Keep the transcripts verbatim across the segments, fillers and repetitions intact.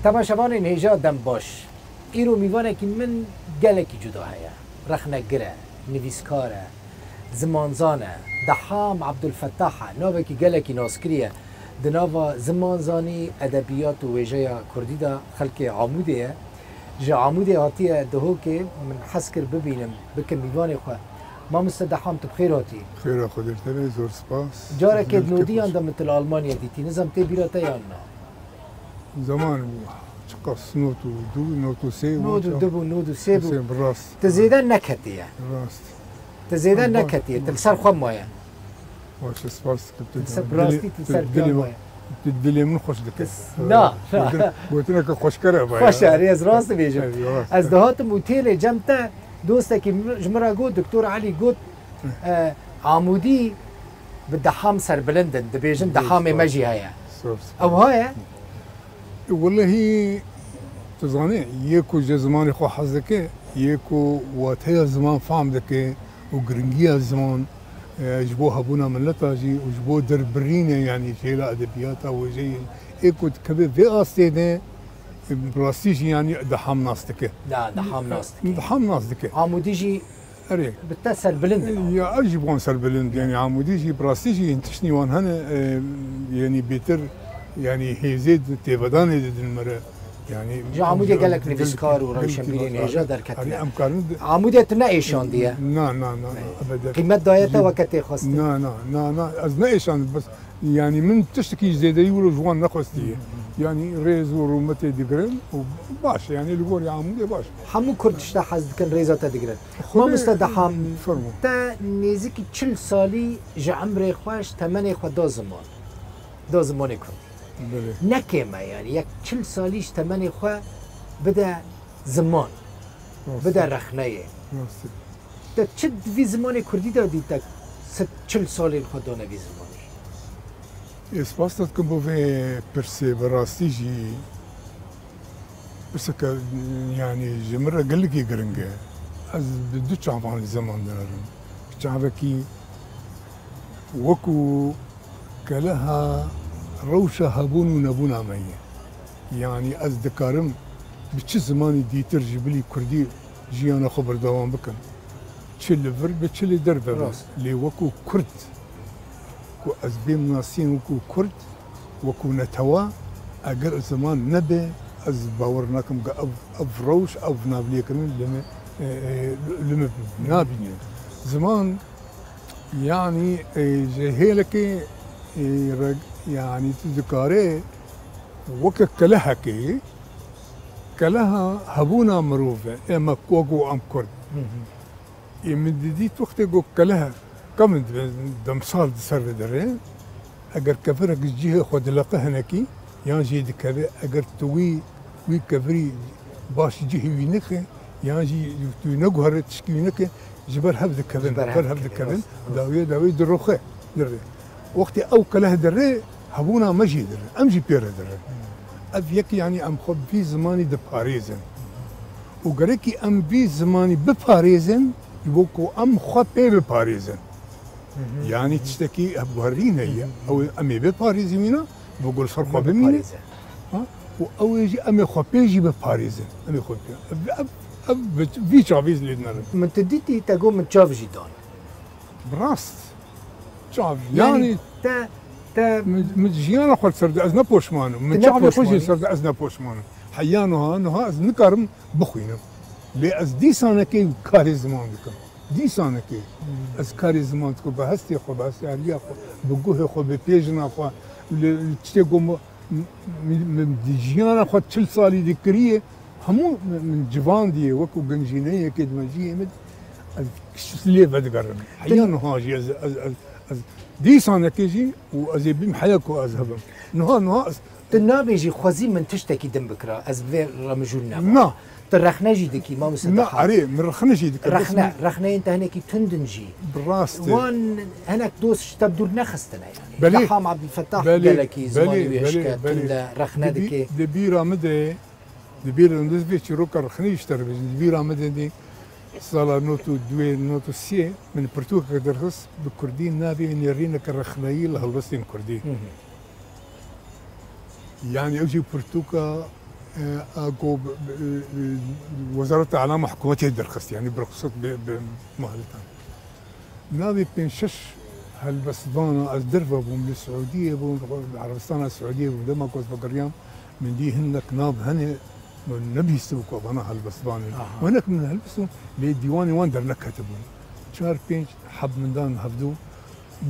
Temaşevanên hêja dem baş. Îro mîvanekî min gelekî cuda heye. Rexnegir e, nivîskar e, zimanzan e. Deham Abdulfetah e. Navekî gelekî naskirî ye. Di nava zimanzanî, edebiyat û wêjeya kurdî de xelkê Amûdê ye. Ji Amûdê hatiye Dihokê, min hez kir bibînim, bikim mîvanê xwe. Mamoste Deham, tu bi xêr hatî. Xêra Xwedê li te be, zor spas. Carekê di nodiyan de min tu li Almanya dîtî. Nizam tê bîra te yan na? Zaman bû. Çiqas not û du, not û sê bû. Not û du bû, not û sê bû. Sê, bi rast. Tu zêde neketiye. Rast. Tu zêde neketiye. Tu li ser xwe maye. Baş, spas dikim. Tu ser, bi rastî tu ser piyan maye. Tu dilê min xweş dike. Na, na. Gotin-, gotineke xweşker e bayağı. Xweş e, rêz rast dibêjim. Evet, rast. Ez dihatim otêlê cem te, dostekî ji min re got, Doktor Elî got, e, Amûdî bi Deham serbilind in, dibêjin Dehamê me jî heye. Spas. Ew heye? Wellehî, tu zanî, yê ku ji zimanê xwe hez dike, yê ku wateya ziman fam dike û giringiya ziman, e, ji bo hebûna mileta jî û ji bo derbirînê, yanî jêla edebiyata wêjeyê, ê ku dikeve vê astê de, e, bi rastî jî, yanî Deham nas dike. Da, Deham nas dike. Deham nas dike. Amûdî jî Erê. Bi te serbilind in. Ya, ev jî bi wan serbilind, yanî Amûdî jî, bi rastî jî, hin tiştî wan hene, e, yanî bêtir, yanî hêzê di têvedanê didin me re. Yanî Ji Amûdê gelek nivîskar û rewşenbîrên hêja derketine. Erê, em karin di- Amûdê tu neêşandiye. Na, na, na, na, ebeden. Qîmet daye te weke tê xwestin. Na, na, na, na, ez neêşandim, bes Yanî min tiştekî zêdeyî wilo ji wan nexwestiye. Yanî rêz û rûmetê digirin û baş e, yanî li gorî Amûdê baş e. Hemû Kurd tişta hez dikin, rêza te digirin. Xwedê Mamoste Deham, fermo. Te nêzîkî çil salî ji emrê xwe, ji temenê xwe da ziman. Da zimanê Kurd. Belê. Ne kêm e yanî, yek çil salî ji temenê xwe bide ziman, Rast e. Bide rexneyê. Rast e. Te çi di vî zimanê kurdî de dît, te se-, çil salên xwe dane vî zimanê? Ê, spas te dikim bo vê pirsê, bi rastî jî pirseke, yanî ji min re gelekî giring e. Ez bi du çavan li ziman dinerim. Bi çavekî wekû keleha rewşa hebûn û nebûna me ye. Yanî ez dikarim bi çi zimanî dîtir ji bilî kurdî jiyana xwe berdewam bikim. Çi li vir be, çi li derve be. Rast. Lê wekû kurd, ku ez bêm nasîn wekû kurd, wekû netewa, eger ziman nebe, ez bawer nakim ku ev, ev rewş, ev navlêkirin li me, e, e, li me nabîne. Ziman, yanî, e, ji hêlekê, e, re, yanî tu dikare weke kelehekê, keleha hebûna mirov e, ê me ku em kurd. Hı hı. Ê min didît wextê ku keleh, ka min dibe demsal di ser ve derê, eger kevirek ji cihê xwe dileqe hinekî, yan jî dikeve, eger tu wî, wî kevirî baş cihê wî neke, yan jî tu neguhere tişkî wî neke, ji ber hev dikevin, Ji ber hev hev dikevin, dikevin, rast, rast. dawiyê dawiyê diroxe, dirê. Wextê ew keleh dirê, hebûna me jî dirê, em jî pê re dirê. Ev yek, yanî em xwe vî zimanî diparêzin. Û gerekî em vî zimanî biparêzin, ji bo ku em xwe pê biparêzin. Hı hı. Yanî tiştekî hevguherî ne ye. Hı hı. Ew ê em ê biparêzin wîna, ji bo ku li ser xwe Em ê bimîne. biparêzin. Ha? Û ew ê jî em ê xwe pê jî biparêzin. Em ê xwe pê. Ev, ev, ev bi vî çavî lê dinerin. Min tu dîtî, te got min çav jî dan. Bi rast. Çav. Yanî Yanî te, te min, min jiyana xwe li ser de ez ne poşman im. Min Tu ne çavê xwe jî poşman î? ser de ez ne poşman im. Heya niha, niha ez nikarim bixwînim. Lê ez dîsanekê karê ziman dikim. Dîsanekê Hmm. ez karê ziman dikim. Bi hestê xwe, bi hestiyariya xwe, bi guhê xwe, bi pêjina xwe, li, li tiştê ku min, min, min di jiyana xwe çil salî dikiriye, hemû min, min civandiye, wekû gencîneyekê di mejiyê min, ez lê vedigerim. Heya niha jî ez, ez, ez, ez dîsanekê jî û ez ê bîm heya ku ez hebim. Niha, niha ez Tu nabêjî xwezî min tiştekî din bikira, ez bi vê re mijûl nebim. Na. Tu rexne jî dikî, mamoste Na, Deham. erê, min rexne jî dikim, bes Rexne, min rexneyên te hinekî tund in jî. Bi rast e. Wan hinek dost ji te bi dûr nexistine yanî. Belê. Deham Abdulfetah Belê, gelekî zimanî belê, wê belê, hişke, belê. tund e, rexne Di bî-, dikê. di bîra min de, di bîra min de vê çîroka rexneyî ji te re bêjim. Di bîra min de dî sala nod û duyê, nod û sê min pirtûkeke derxist bi kurdî, navê Nêrîneke Rexneyî li helwestên kurdî. Hı hı. Yanî ew jî pirtûka, E, a ku, e, e, Wezareta Elama hikûmetê derxist, yanî bi ruxsat bi, bi mahletan. Navê pênc şeş helbestvana ez derve bûm, li Siûdiyê bûm, li Erebistana Siûdiyê bûm, dema ku ez vegeriyam, min dî hinek nav hene, min nebihîstibû ku vana helbestvan in. Aha. Hinek min helbestvan, lê dîwanê wan derneketibûn. Çar pênc heb min dan hevdû,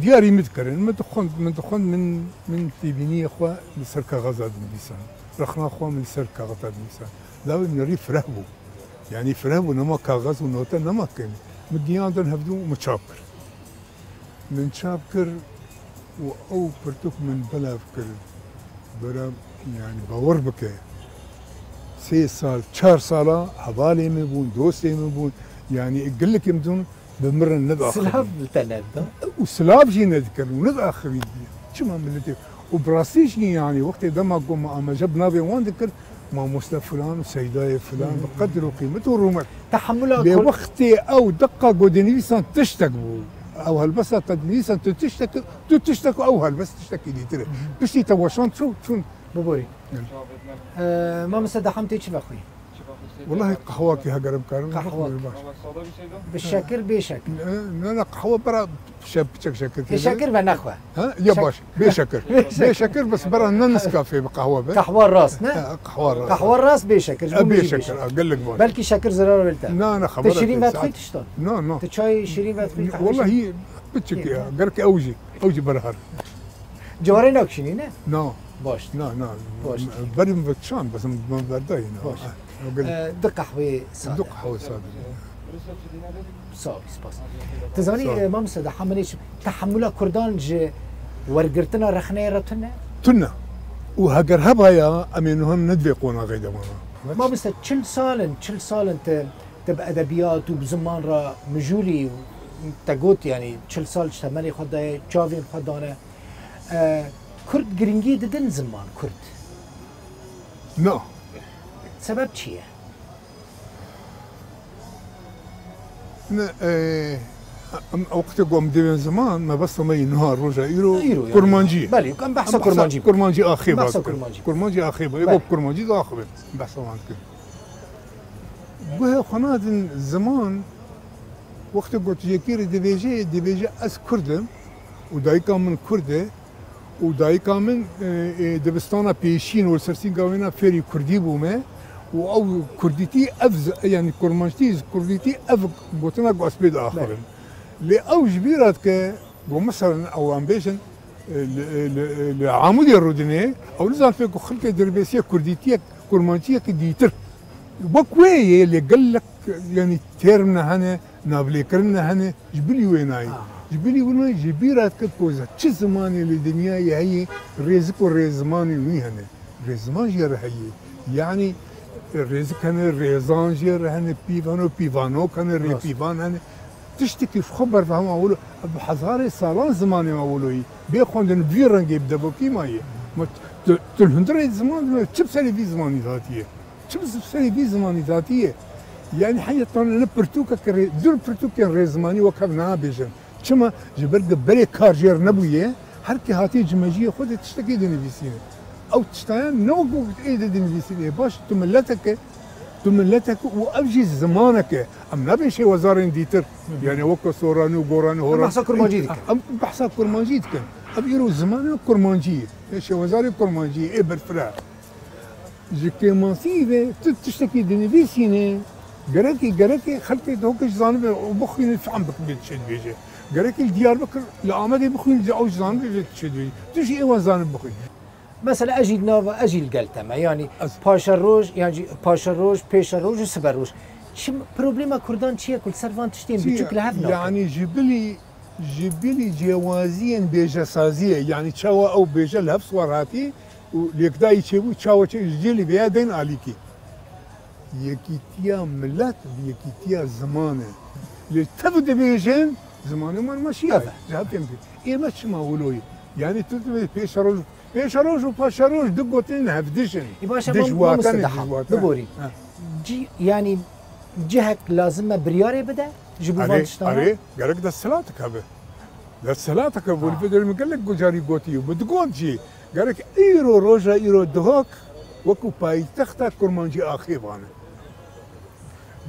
diyarî min dikirin. Min dixwend, min dixwend, min, min têbîniyê xwe li ser kaxeza dinivîsan. Rexna xwe min li ser kaxeza dinivîsan. Dawî min rî fireh bû. Yanî fireh bû, nema kaxez û note nema kirin. Min diyan dan hevdû û min çap kir. Min çap kir û ew pirtûk min belav kir. Bera, yanî bawer bike. Sê sal, çar sala hevalê min bûn, dostê min bûn. Yanî gelekî min dûn, bi min re nediaxivî. Silav li te nedida? Û silav jî nedikirin û nediaxivî. Çima miletê? Û bi rastî jî, yanî wextê dema ku me amaje bi navê wan dikir, mamoste filan û seydayê filan, bi qedir û qîmet û rûmet. Tehemula Lê kul- wextê ew deqa ku dinivîsan tiştek bû. Ew helbesta te dinivîsan tu tiştek, tu tiştek û ew helbest tiştekî dîtir e. Piştî te weşan çû, çûn. Biborî. Hı. Ee, mamoste Deham tê çi vexwî? Welahi qehwakî heger bikarim, Qehwa. Bixwî baş. Bi şekir, bê şekir? Ne, ne, ne, qehwa bera şe-, piçek şekir Ê tê de. Şekir ve nexwe. Ha? Ya Şek- baş, bê şekir. Bê şekir. Bê şekir, bes bera ne Nescafe bi qehwa be. Qehwa rast, ne? Ha, qehwa rast. Qehwa rast bê şekir, ji Ha, bo min bê jî bê şekir, şekir. Ha, gelek baş. Belkî şekir zerar wê te. Na, na, Te xebera şirîn te, vedixwî saat. Tiştan? Na, na. Te çay şirîn vedixwî? Welahi piçek Yê, ya, ne? Gerek ew jî, ew jî bera her. Ciwarê nakişînî, ne? Na. Baş. Na, na. Baş. Berî min vekişan, bes min berdayî, na. Baş. Ha, o gel- Ee, du qehweyê sade. Du qehwe sade. Sağ ol, spas. Tu zanî, Sağ ol. e, mamoste Deham, min ê çi, tehemula Kurdan ji wergirtina rexneyê re tune? Tune. Û heger hebaya, em ê niha ne di vê qonaxê de mana. Mamoste, çil sal in, çil sal in tu, tu bi edebiyat û bi ziman re mijûl î, te got, yanî çil sal ji temenê xwe daye, çavên xwe dane. E, Kurd girîngî didin ziman Kurd? Na. Sebeb çi ye? Ne, e, em, wextê ku em divên ziman, mebesta me yî niha roja îro Îro, yani. Kurmancî ye. Belê, em behsa Em behsa kurmancî bikin. Kurmancî axê Behsa bakin. Kurmancî. Kurmancî axê ba. Belê. Ê, kurmancî de axivin. Behsa wan dikin. Guhê xwe nadin ziman, wextê ku tu yekî rê dibêje, dibêje, "Ez Kurd im û dayika min Kurd e û dayika min, e, e, dibistana pêşîn û li ser sînga wêna fêrî Kurdî bûme û ew Kurdîtî ev zi-, yanî kurmancîtî, Kurdîtî ev gotina ku ez pê diaxirim." Belê. Lê ew ji bîra dike, ku mesela ew em bêjin, e, li, e, li, e, li Amûdê rûdinê, ew nizan fê ku xelkê derbêsiyê Kurdîtiyek, kurmanciyek dîtir. Wek wê yê lê gelek, yanî term ne hene, navlêkirin ne hene, ji bilî wê nayê. Ha. Ji bilî wê nayê, ji bîra dike ku ze-, çi zimanê li dinyayê heye, rêzik û rêzimanên wî hene. Rêziman jê re heye. Yanî rêzik hene, rêzan jê re hene, pîv hene, pîvanok hene, Rast. Rêpîvan hene. Tiştekî ji xwe berfireh ma wilo, bi hezarê salan zimanê ma wiloyî. Bê xwendin vî rengê bi devokî maye. Ma tu, tu li hundirê ziman dime, çi bi serê vî zimanî hatiye? Çi bi serê vî zimanî hatiye? Yanî heyetane ne pirtûkeke rê-, dur pirtûkên rêzimanî wek hev nabêjin. Çima? Ji ber ku berê kar jê re nebûye, her kê hatiye ji mejiyê xwe de tiştekê dinivîsîne. Ew tiştayan ne wek ê de dinivîsîne. Baş, tu mileteke, tu mileteke û ev jî zimaneke. Em nabên şêwezarên dîtir. Hı hı. Yani wek soranî û goranî, Em horan-, behsa kurmancî dikin. Em behsa kurmancî dikin. Ev îro zimanê kurmancî ye. Ê şêwezarê kurmancî ye, ê berfireh. Ji kêmasî ve tu tiştekî dinivîsîne, gerekî, gerekî xelkê dihokê ji zanibe û bixwîne, fehm bikin bê tu çi dibêje. Gerekî li Diyarbekir, li Amedê bixwîne, ew ji zanibe bê tu çi dibêje. Tu jî ê wan zanib bixwîne. Mesela ez jî li nav, ez jî li gel te me. Yanî Ez paşeroj, yan jî paşeroj, pêşeroj û siberoj. Çi problema Kurdan çi ye ku li ser van tiştên Çi biçûk ye? Li hev nakin? Yanî ji bilî, ji bilî cêwaziyên bêjesaziyê, yanî çawa ew bêje li hev siwar hatî, û lêkdayî çêbû, çawa çê ji cêlî vêya deyn alîkî. Yekîtiya milet, yekîtiya ziman e. Lê tev dibêjin, zimanê me meşiya. Evet. Cevap em dî. Ê me çima wilo ye? Yani tu dibê pêşeroj, pêşeroj û paşeroj du gotin hevdiş in. Ê baş e, Diş mam-, watan mamoste e, diş daha. Watan. Biborî. Ha. Cî-, yani cihek lazim e biryarê bide ji bo van Erê, tiştana? Erê, gerek desthilateke be. Desthilateke bo, Ha. Li vê derê min gelek gucarî gotiye. Min digot jî, gerek îro, roja îro dihok, wekî paytexta kurmancî axê vane.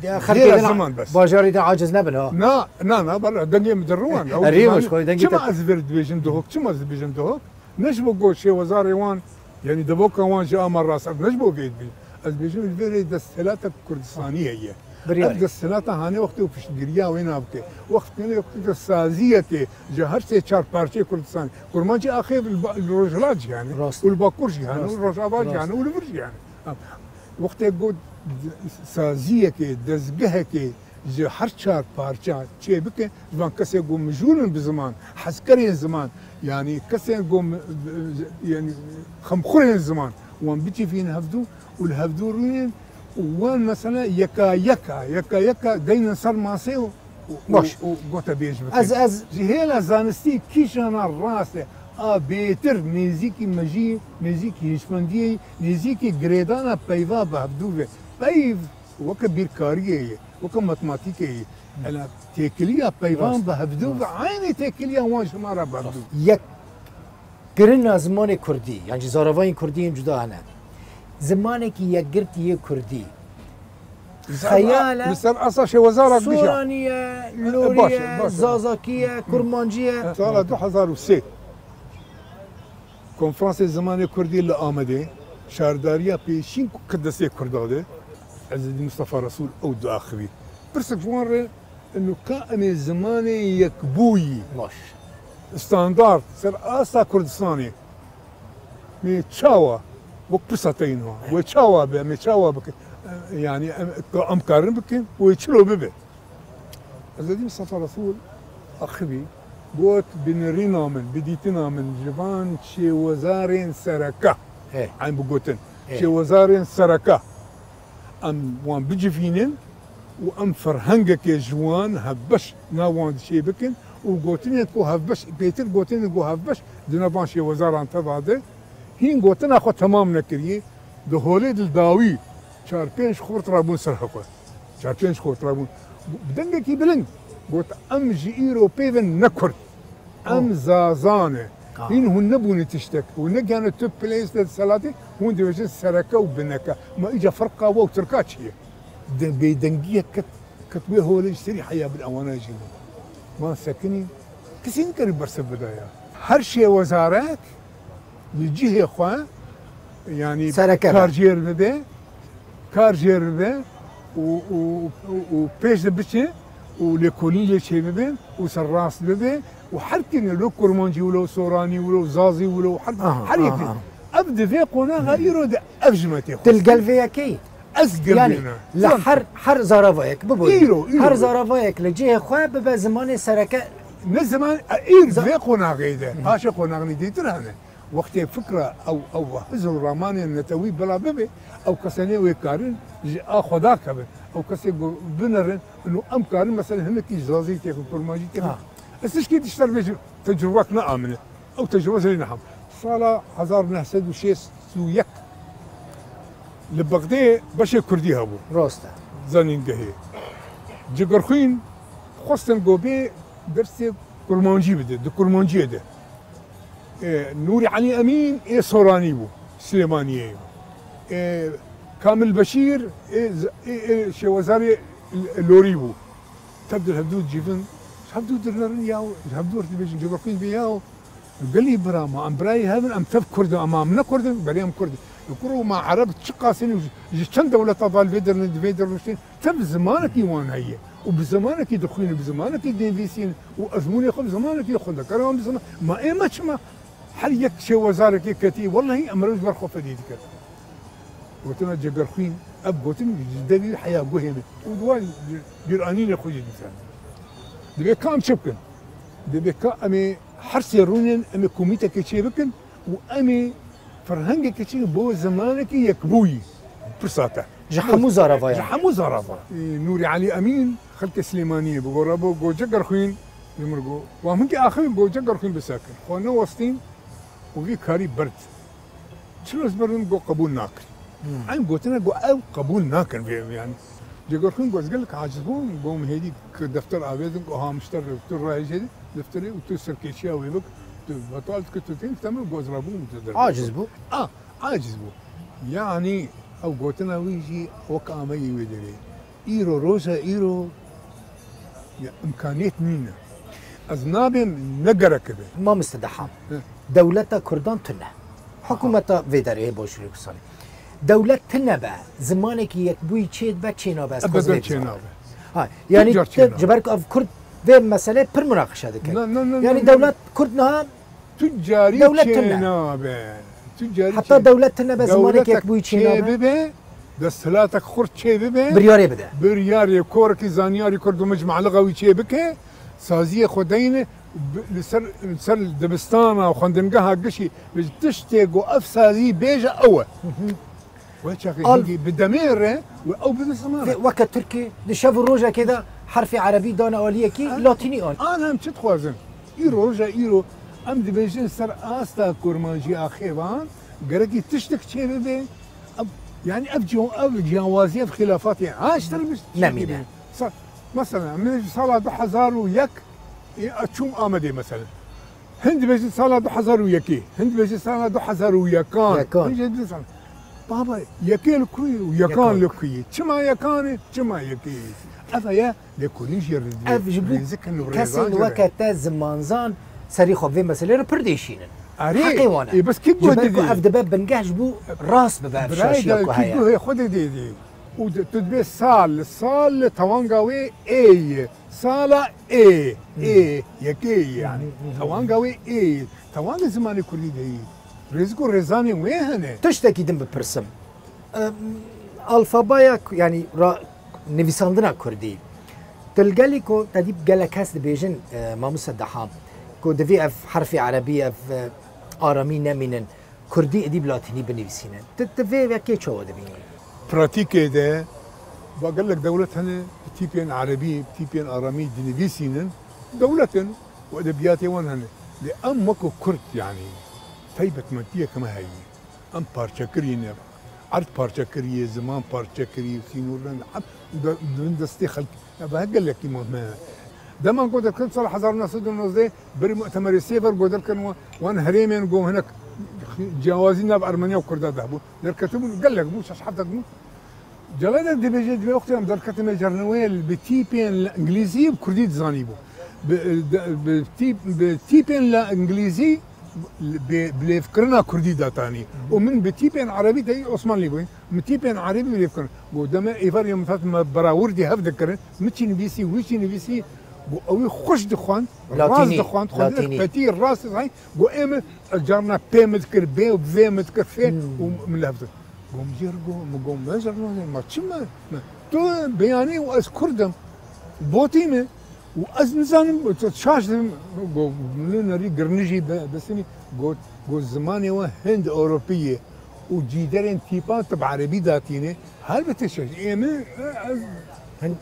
Ya, xelkê Jêra din ziman bes. Bajarî de aciz nebin ha. Na, na, na, bala, dengê min de riwan. Ew Erê ziman, wişko, dengê çima te ez vir dibêjim Duhok, çima ez dibêjim Duhok? Ne ji bo ku şêwezarê wan, yanî devoka wan ji a me rast, ne ji bo vê dibêjim. Ez dibêjim li vê rê desthilata Kurdistanî heye. Biryarî. Ev desthilata hanê wextê û piştgiriya wê nabike. Wext kene wextê saziyekê ji her sê çar parçeyê Kurdistanê. Kurmancî axê li ba-, li Rojhilat jî hene, Rast. Û li Bakur jî hene, û Rast. Rojava jî Rast. Hene, û li vir jî hene. Wextê got saziyekê, dezgehekê ji her çar parça çê bike, ji van kesê ku mijûl in bi ziman, hezkerên ziman, yanî kesên ku mi-, yanî xemxurên ziman, wan bicivînin hevdû û li hevdû rûnin û wan mesela yeka yeka, yeka yeka deynin ser masê û, û, Baş. Û, û gotebêj bikin. Ez, ez Ji hêla zanistî kîjana rast e, a bêtir nêzîkî mejiyê, nêzîkî hişmendiyê, nêzîkî girêdana peyva bi hevdû ve. Peyv weke bîrkariyê ye, weke matematîkê ye. Ela têkiliya peyvan Rast, bi hevdû ve rast. Eynî têkiliya wan ji me re bi hevdû. Yek kirina zimanê kurdî, yan jî zaravayên kurdî yên cuda hene. Zimanekî yekgirtî yê kurdî. Li ser, Xeyal e. Li ser asa şêwezara gija. Soranî ye, E, Lorî baş e, ye, baş e. Zazakî ye, Kurmancî ye. Sala du hezar û sê Konferansê Zimanê Kurdî li Amedê, şaredariya pêşîn ku kir destê Kurda de, Ezîdî Mistefa Resûl ew diaxivî. Pirsek ji wan re, inu ka em ê zimanê yekbûyî, Baş. Standard, ser asta Kurdistanê, mê çawa, wek pirsa te yî niha, wê çawa be, em ê çawa bikin? E, yanî em, ka em karin bikin, wê çilo bibe. Ezîdî Mistefa Resûl axivî got, bi nirîna min, bi dîtina min, ji van şêwezarên sereke, He. Eyn bi gotin, He. Şêwezarên sereke, em wan bicivînin û em ferhengekê ji wan hevbeş nav wan çê bikin û gotinên ku hevbeş, pêtir gotinên ku hevbeş di nav van şêwezaran teva de, hîn gotina xwe temam nekiriye, di holê di dawî çar pênc xort rabûn ser xwe. Çar pênc xort rabûn. Bi dengekî bilind got, em ji îro pê ve ne Kurd. Em Oh. Zaza ne. Ah. Hîn hûn nebûne tiştek. Hûn negihane tu pileyê de selatî, hûn dibêjin sereke û bineke. Ma îca ferqa we û Tirka çi ye? De bêdengiyek ket, ket wê holê ji serî heya bin ewana jî bû. Ma sekinî, kesî nikarî bersiv bida ya. Her şêwezarek li cihê xwe, yanî Sereke be. Karjêr bibe, karjêr bibe û, û, û, û pêş de biçe û lêkolîn lê çê bibe û serrast bibe û her kîne, wilo kurmancî, wilo soranî, wilo zazî, wilo her, Aha, her yekî. Aha. Ev di vê qonaxa îro de ev ji me tê xwestin. Tu li gel vê yekê yî? Ez gel Yanî, vê ne. Li Zan- her, her zaravayek, biborî. Îro, îro. Her zaravayek li cihê xwe bibe zimanê sereke. Ne ziman, e, îr Za- vê qonaxê de. Hı. Paşê qonaxnî dîtir hene. Wextê fikra ew, ew hizr û ramanên netewî bila bibe, ew kesenê wê karin ji a xwe dakevin. Ew kesê ku binerin, û em karin mesela hinekî zazî têxin, kurmancî têxin. Ha. Ez tişkî dişter bêjim, tecrubak ne amine. Ew tecrube zirî neham. Sala hezar û neh sed û şêst û yek li Bexdê beşê kurdî hebû. Rast e. Zanîngehê. Cigirxwîn xwestin ku bê dersê kurmancî bide, di kurmanciyê de. E, Nûrî Elî Emîn ê Soranî bû, Silêmaniyê. E, Kamil Beşîr ê z-, ê, ê şêwezarê L-, Lorî bû. Tev di hevdû civin, hevdû dirnerin ya, hevdû dibêjin, civakîn bê ya. Gelî bira ma, em birayê hev in, em tev Kurd in, ama em ne Kurd in, belê em Kurd in. Li kur û ma Ereb çiqas in û ji, ji çend dewleta va li vê derine, di vê derine rûştên, tev zimanekî wan heye. Û bi zimanekî dixwînin, bi zimanekî dinivîsîn û ezmûnê xwe bi zimanekî xwendekar wan bi ziman-, ma ê me çima her yek şêwezarekê ketî, wellehî em rewş ber xwe fedî dikin. Gotina Cegerxwîn, ev gotin ji devî heya guhê min. Û di wan bîranînê xwe jî dîtin. Divê ka em çi bikin? Divê ka em ê her sê rûnên em ê komîtekê çê bikin û em ê ferhengekê çê bo zimanekî yekbûyî. Pirsa te. Ji hemû zarava Ji ya. Hemû zarava. Ê, Nûrî Elî Emîn, xelkê Silêmaniyê bi gora bo, go Cegerxwîn, ji min go, wa min kî axivî go Cegerxwîn bi sekin. Xwe newestîn û vî karî bird. Çilo ez berdim, go qebûl nakin. Hmm. Eyn gotine, go ew qebûl nakin vê, yanî. Cegerxwîn go ez gelek aciz bûm, go min hêdî ki defter avêtin, go ha mişter tu rahêjê defterê û tu serkêşiya wê bik, tu betal dikî, tu tênî temel, go ez rabûm, tu der. Aciz bû. A, aciz bû. Yanî ew gotina wî jî wek ameyî wê derê. Îro, roja îro ya îmkaniyet nîne. Ez nabêm ne gerek be. Mamoste Deham, Hı. dewleta Kurdan tune. Hikûmeta vê derê yê Başûrê Kurdistanê. Dewlet tune be, zimanekî yekbûyî çê dibe, çê nabe, ez Ebeden xwezim vê çê bizanım. nabe. Ha, Tu yani car çê tu, nabe. ji ber ku ev Kurd vê meselê pir munaqeşe dike. Na, na, na, Yani na, na. dewlet Kurd niha Tu carî Dewlet tune. çênabe. Tu carî Heta çê- dewlet tune be, zimanek Dewletek yek bûyî çênabe. çêbibe, desthilatek xurt çêbibe, Biryarê bide. Biryarê korekî zanyarî Kurd û micmalixa wî çêbike, saziyê xwe deyne, bi- li ser, li ser dibistana û xwendingeha gişî bi tiştê ku ev sazî bêje ew e. Wê çaxê Al- hingî bi demê re û ew bibe ziman. Vê weke Tirkî di şev û rojekê de herfê erebî dane aliyekî, Ha? latînî an. An em çi dixwazin? Îro, roja îro em dibêjin ser asta kurmancî axêvan, gerekî tiştek çêbibe. Ev, yani ev ciya-, ev ciyawazî, ev xilafatê ha ji ter bi Nemîne. Sa-, mesela, min ji sala du hezar û yek, e, çûm Amedê mesela. Hin dibêjin sala du hezar û yekê, hin dibêjin sala du hezar û yekan. Yekan. Hin jî dibêjin sala. Baba, yekê li ku ye û yekan Yekan. li ku ye? Çima yekan e? Çima yekê ye? Ev heye lêkolîn jê re Ev ji bo rêzikin û kesên rêzan jê re. weke te zimanzan serî xwe vê meselê re pir dêşînin. Erê, Heqê wan e. ê, bes kî Ji guh ber ku didê? ev dibe bingeh ji bo rast bibe ev Birayê şaşiya de ku kî heye. guhê xwe didê dê? Û di- tu dibê sal, sal li tewanga wê ê ye. Sala ê, Hmm. ê, yekê ye yani. Hmm, hmm, hmm. Tewanga wê ê ye. Tewanga zimanê kurdî de ye. Rêzik û rêzanên wê hene. Tiştekî din bipirsim. Em, alfabaya ku- yani ra- nivîsandina kurdî. Tu li gelî ku te dî gelek kes dibêjin, e, Mamoste Deham, ku divê ev herfê erebî, ev, e, aramî nemînin, kurdî êdî bi latînî binivîsînin. Tu, tu vê yekê çawa dibînî? Pratîkê de, ba gelek dewlet hene, bi tîpên erebî, bi tîpên aramî dinivîsînin. Dewlet in û edebiyatê wan hene. Lê em wekî kurd, yanî, taybetmendiyeke me heye. Em parçekirî ne. Erd parçekirî ye, ziman parçekirî, sînordan em di, di bin destê xelk. Ev he gelekî muhim e. Dema ku derketin sala hezar û neh sed û nozdeh, berî mutemerê Sêver ku derketin wan, wan herêmên ku hinek ciyawazî nav Ermeniya û Kurda de hebû. Derketibûn gelek bû, şeş heft bû. Celadet dibêje, divê wextê em derketime cerneweyê li bi tîpên li îngilîzî bi kurdî dizanîbû. Bi, de, bi tîp, bi tîpên li îngilîzî bi, bilêvkirina kurdî datanî. Û min bi tîpên erebî de Osmanlî bû. Min tîpên erebî bilêvkirin. Got, deme êvarê min hat me berawurdî hev dikirin. Min çi nivîsî, wî çi nivîsî. Got, ew ê xweş dixwend, rast Latînî, dixwend, xwendina latînî. Petî rast dixwend. Got, ê min carna pê min dikir, bê û vê min dikir, fê Hmm. û min li hev dikir. Gom jê re got, min got, me jê re nayê, ma çi me? Me, tu beyanî û ez Kurd im, botî me û ez nizanim, tu şaş dibim. Got, min nerî girnijî be, besinî, got, got, zimanê we Hind Ewropî ye û cîderên tîpan tu bi erebî datîne, helbete şaş. Ê min, ez Hin,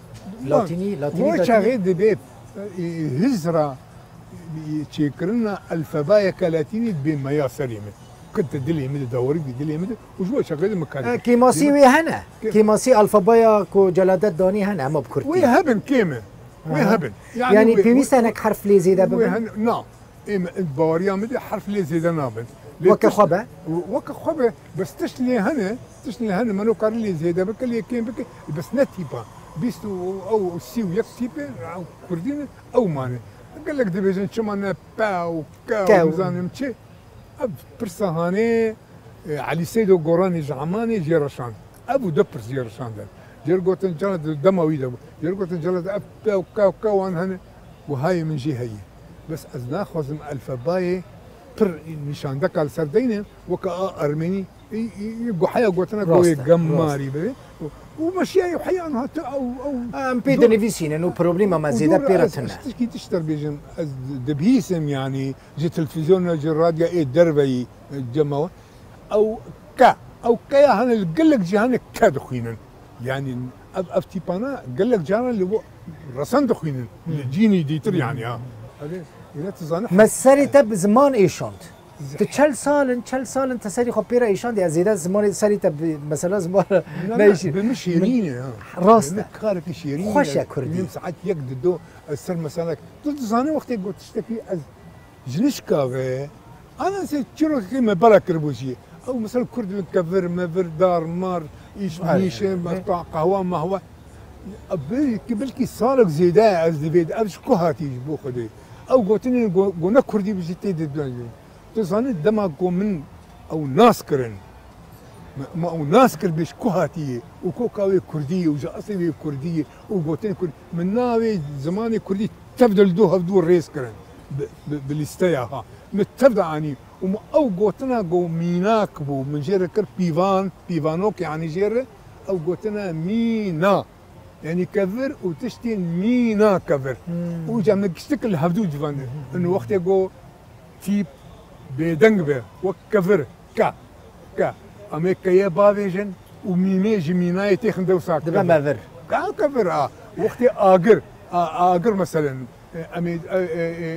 Latînî, latînî Wê datîne. çaxê dibê, e, hizra çêkirina elfebayeke latînî dibê meya serê min. Kete dilê min de, dawerî dî dilê min de û ji bo çaxê de min karî E, kêmasî wê hene. Kê- Kêmasî alfabaya ku Celadet danî hene, hema bi kurdî. Wê hebin kêm e. Wê Aha. hebin. Yani Yani wê- pêwîst e wê- nek herf lê zêde wê bibin? hene- Na. Ê me, baweriya min de herf lê zêde nabin. Lê Weke tişt- xwe be? Weke xwe be. Bes tişt lê hene, tişt lê hene, meno kar lê zêde bike, lê kêm bike. Bes ne tîpa. Bîst û ew sî û yek tîpê, ew kurdî ne, ew mane. Gelek dibêjin çima ne pe û ke û Ke û nizanim çi. Ev pirsa hanê, e, Elî Seydo Goranê ji Emanê jê re şand. Ev û du pirs jê re şandin. Jê re gotin cana di dema wî de bû. Jê re gotin cana di ev pe û ke û ke wan hene û hayê min jî heye. Bes ez naxwazim elfebayê pir nîşandeka li ser deyne, weke a ermenî, î, î, î, gu heya gotina ku Rast wê e, gemarî rast. be. Û, û meşiyayê heya niha tu ew, ew Em pê zor- dinivîsînin û problema me û zêde zor pê re ez, tune. ez tişkî tişt te bêjim, ez dibihîsim, yanî ji televîzyona, ji radya ê derveyî, e, cema we. Ew ke, ew keya hene li gelek cîhanê ke dixwînin. Yanî ev, ev tîpana gelek caran li bo resen dixwînin. Li Hmm. cînî dîtir yanî ha. Erê, yine tu zanî Me serê te bi ziman êşand. Zih- Tu çel sal in, çel sal in te serî xwe pê re êşandî, ez zêde zimanê serî te bi, mesela ziman re Ne, ne, neyşî. bi min şêrîn e ha. Rast Bi min e. karekî şêrîn Xweş e e. kurdî. Nêm saet yek dido, ez ser mesela. Tu dizanî wextê got tiştekî ez Ji nişka ve, ana se çîrokekê me bela kiribû jî. Ew misal Kurd bin kevir, mevir, dar, mar, îş, Aynen. nîşe, Evet. qehwa, mahwa. Belkî, belkî salek zêde ez divê, ev ji ku hatî ji bo Xwedê. Ew gotinên go, go ne Kurdî bi jî tê dibêjin. Tu zanî dema ku min ew nas kirin. Me, me ew nas kir bê ji ku hatî ye û koka wê Kurdî ye û ji eslê wê Kurdî ye û gotinên Kurdî. Min navê zimanê Kurdî tev de li do hevdû rêz kirin. Bi, bi, bi lîsteya ha. Min tev de anî. Û min ew gotina ku mînak bû, min jê re kir pîvan, pîvanok, yanî jê re ew gotine mîna. Yanî kevir û tiştên mîna kevir. Hmm. Û ca min giştik li hevdû civan. Û wextê ku tîp bêdeng be, wek kevir, ke, ke. Em ê keye bavêjin û mînê ji mînayê têxin dewsa Dibe kevir. mevir. Ka kevir a. Wextê agir, a, agir meselen. E, em ê, e, e, e,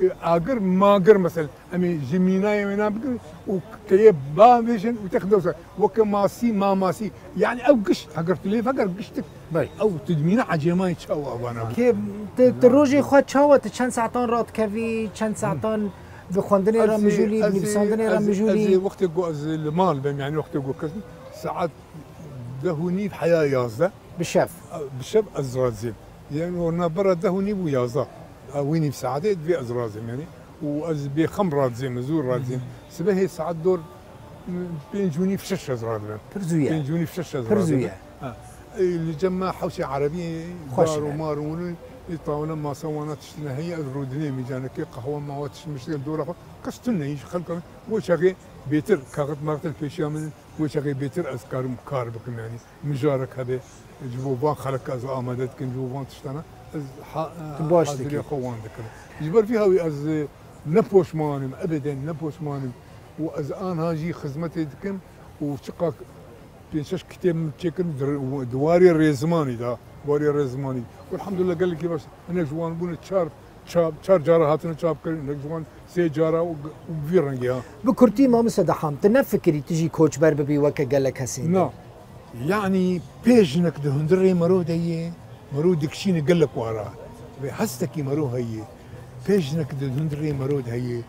e, e, agir, magir mesel, em ê ji mînayê wêna bikin û keyê bavêjin û têxin dewsa. Weke masî, mamasî. Yani ew giş, heger tu lê veger giştik. Bey. Ew tu dimîne ecêmayê çawa vana bû. Kê, tu, tu rojê xwe çawa, tu çend saetan radikevî, çend saetan bi xwendinê re mijûlî, bi nivîsandinê re mijûlî? Ez ê wextê ku ez li mal bim, yani wextê ku kes saet deh û nîv heya yazdeh. Bi şev? Bi şev ez razim. Yani o navbera deh û nîv û yazdeh. A, wî nîv saetê divê ez razim yani. Û ez bêxem razim, zûr razim. Hı hı. Sibehê saet dor, m, pênc û nîv şeş ez radibim. Pir zû ye. Pênc û nîv şeş ez radibim. Pir zû ye. Ha. E, li cem me hewşê erebî, Xweş dar û be. mar û wilo, e, tawile masa wana tiştine heye, ez rûdinê mîcanekê, qehwe mawa tişt miştine dora xwe. Kes tune, hiç xelk, bo çaxê bêtir, kaxit maxit pêşiya min, bo çaxê bêtir ez karim kar bikim yani. Mijarek hebe, ji bo van xelek ez amade dikim, ji bo van tiştana ez ha-, Tu baş haziriya dikî. xwe wan dikim. Ji ber vî hawî ez, e, ne poşman im, ebeden ne poşman im. Û ez anha jî xizmetê dikim û çiqas pênc şeş kitêb min çêkirin di, di warê rêzimanî de, warê rêzimanî. Elhamdulillah gelekî baş, hinek ji wan bûne çar çap, çar cara hatine çapkirin, hinek ji wan sê cara û, û bi vî rengî ha. Bi kurtî, Mamoste Deham, tu nefikirî tu jî koçber bibî weke gelek kesên din? Na. Yanî pêjinek di hundirê mero de ye, mero dikişîne gelek wara. Vê hestekî mero heye. Pêjinek di hundirê mero de heye.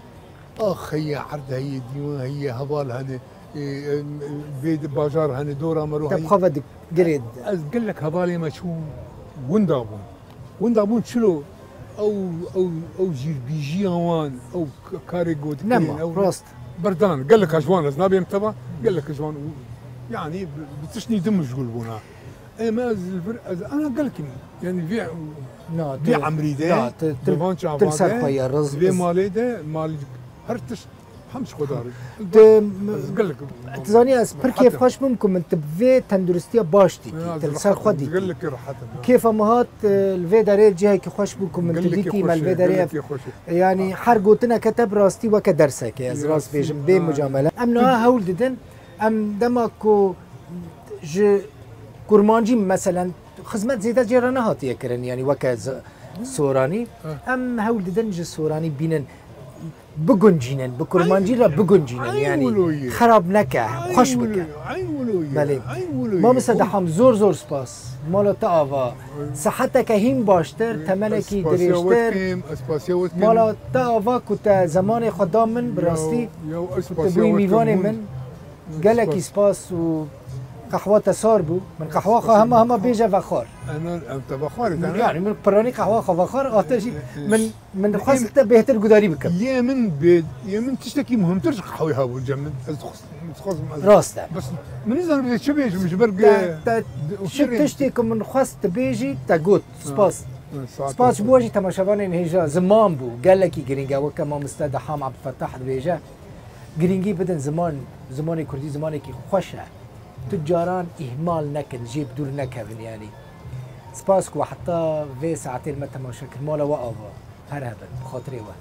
Ax heye, erd heye, dîwan heye, heval hene, e, e, vê di bajar hene, dora mero Te heye. bi xwe ve di-, girê dide. Ez gelek hevalê me çû winda bûn. Winda bûn çilo ew, ew, ew jîrbîjiya wan, ew k-, karê gotikirin, Nema, ew rast. berdan. Gelek ji wan ez nabêm teva, gelek ji wan û, yanî bi, bi tiştnî din mijgûl bûna. Ê me ez li vir, ez ana gelkî, yanî vê, Na, vê tu, emrî de, na, tu, tu, di van tu çava ser de, xwe ye, riz-, vê riz- malê de, mal her tişt Hem ji xwe dar. Tu, Ez gelek tu zanî ez pir rehet im. kêfxweş bûm ku min tu bi vê tenduristiya baş dîtî. Ya, Tu li ser xwe dîtî. Gelekî rehet im, ya. Kêfa min hat, e, li vê derê cihekî xweş bû ku min tu Gelekî dîtî, me xweş li e, vê derê gelekî xweş e. Yanî Ha. her gotineke te bi rastî weke dersekê, ez Ya, rast bêjim, bê ha. mucamele. Em niha hewl didin, em dema ku ji kurmancî meselen xizmet zêde jê re nehatiye kirin, yanî weke z-, soranî. Ha. Em hewl didin ji soranî bînin. Biguncînin, bi kurmancî re biguncînin, Eyn yanî wilo ye. xerab neke, Eyn xweş wilo bike. ye, eyn wilo ye, Belê. eyn wilo ye. Mamoste Xwe- Deham, zor zor spas. Mala te ava. Siheteke hîn baştir, temenekî Spasiya we dirêjtir. dikim, ez spasiya we dikim. Mala te ava ku te zemanê xwe da min, bi Ya, rastî ya, ez ku te spasiya bûyî we dikim, mîvanê hûn. min. Gelekî Spas. spas û qehwa te sar bû. Min qehwa xwe hema hema bêje vexwar. Ana, em te vexwarê te ne? Yani min piranî qehwa xwe vexwar, ate jî E, e, min Min dixwest te bêhtir gudarî bikim. Yê min bê, yê min tiştekî muhimtir ji qehwê hebû cem min. Ez dixwest-, dixwazim ez Rast e. Bes min nizanim ez çi bêjim ji ber Te, te di, çi şirê- tiştê ku min xwest tu bêjî, te got. Ha. Spas. Ha, saet Spas spas. bo jî temaşevanên hêja ziman bû. Gelekî girîng e. Weke mamoste Deham Ebdulfetah dibêje, girîngî bidin ziman, zimanê kurdî zimanekî xweş e. Tu caran îhmal nekin, jê bi dûr nekevin yanî. Spas ku heta vê saetê li me temaşe kir. Mala we ava. Her hebin, bi xatirê we.